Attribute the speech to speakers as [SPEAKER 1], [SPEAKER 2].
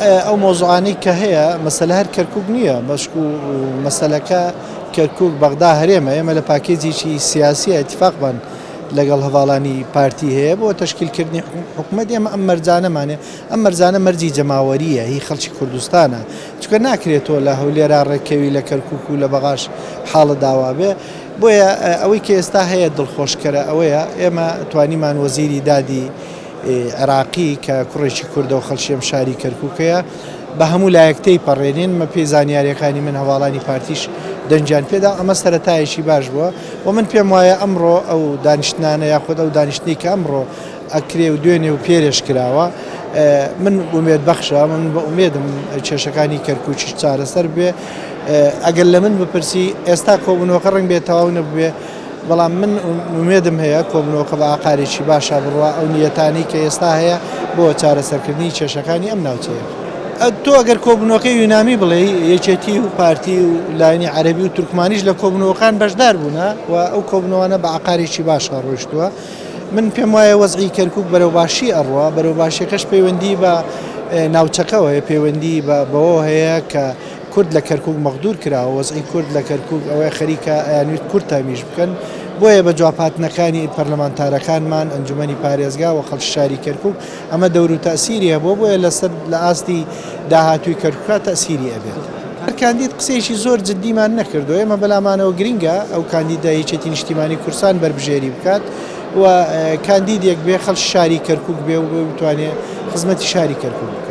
[SPEAKER 1] ئەو مەوزوعانەی کە هەیە مەسەلە هەر کەرکوک نییە بەشکو مەسەلەکە کەرکوک بەغدا هەرێمە ئێمە لە پاکێجێکی سیاسیە ئیتفاقمان لەگەڵ هەڤاڵانی پارتی هەیە بۆ تەشکیلکردنی حکومەت ئێمە ئەم مەرجانەمانێ ئەم مەرجانە مەرجی جەماوەریە هی خەڵکی کوردستانە چونکە ناکرێت تۆ لە هەولێرا ڕێککەوی لە کەرکوک و لە بەغاش حاڵت داوا بێ بۆیە ئەوەی کە ئێستا هەیە دڵخۆشکەرە ئەوەیە ئێمە توانیمان وەزیری دادی عێراقی کە کوڕێکی کوردە و خەڵکی ئەم شاری کەرکوکەیە بە هەموو لایەک تێی پەڕێنین مە پێی زانیاریەکانی من هەواڵانی پارتیش دەنگیان پێدا ئەمە سەرەتایەکی باش بووە و من پێم وایە ئەمڕۆ ئەو دانیشتنانە یاخود ئەو دانیشتنی کە ئەمڕۆ ئەکرێ و دوێنێ و پێرێش کراوە من ئومێد بەخشە من بە ئومێدم کێشەکانی کەرکوکیش چارەسەر بێ ئەگەر لە من بپرسی ئێستا کۆبوونەوەکە ڕەنگ بێت تەواو نەبووێ بەڵام من ئومێدم هەیە کۆبوونەوەکە بە ئاقارێکی باشا بڕوا ئەو نیەتانەی کە ئێستا هەیە بۆ چارەسەرکردنی کێشەکانی ئەم ناوچەیە. تۆ ئەگەر کۆبوونەوەکەی یونامی بڵێی یەکێتی و پارتی و لایەنی عەرەبی و تورکمانیش لە کۆبوونەوەکان بەشدار بوونە و ئەو کۆبوونەوانە بە ئاقارێکی باشا ڕۆیشتووە. من پێم وایە وەزعی کەرکوک بەرەو باشی ئەڕوا، بەرەو باشیەکەش پەیوەندی بە ناوچەکەوە هەیە، پەیوەندی بە بەوەوە هەیە کە کورد لە کەرکوک مەغدور کراوە، وەزعی کورد لە کەرکوک ئەوەیە خەریکە ئەیانویست کورد تامیش بکەن، بۆیە بە جوابهاتنەکانی پەرلەمانتارەکانمان، ئەنجومەنی پارێزگا و خەڵکی شاری کەرکوک ئەمە دەور و تەئسیری هەبووە، بۆیە لەسەر لە ئاستی داهاتووی کەرکوکا تەئسیری ئەبێت. هەر کاندید قسەیەکی زۆر جدیمان نەکردووە، ئێمە بەلامانەوە گرنگە ئەو کاندیدە یەکێتی نیشتیمانی کوردستان بەربژێری بکات و کاندیدێک بێ خەڵکی شاری کەرکوک بێ و بتوانێ خزمەتی شاری کەرکوک بکات.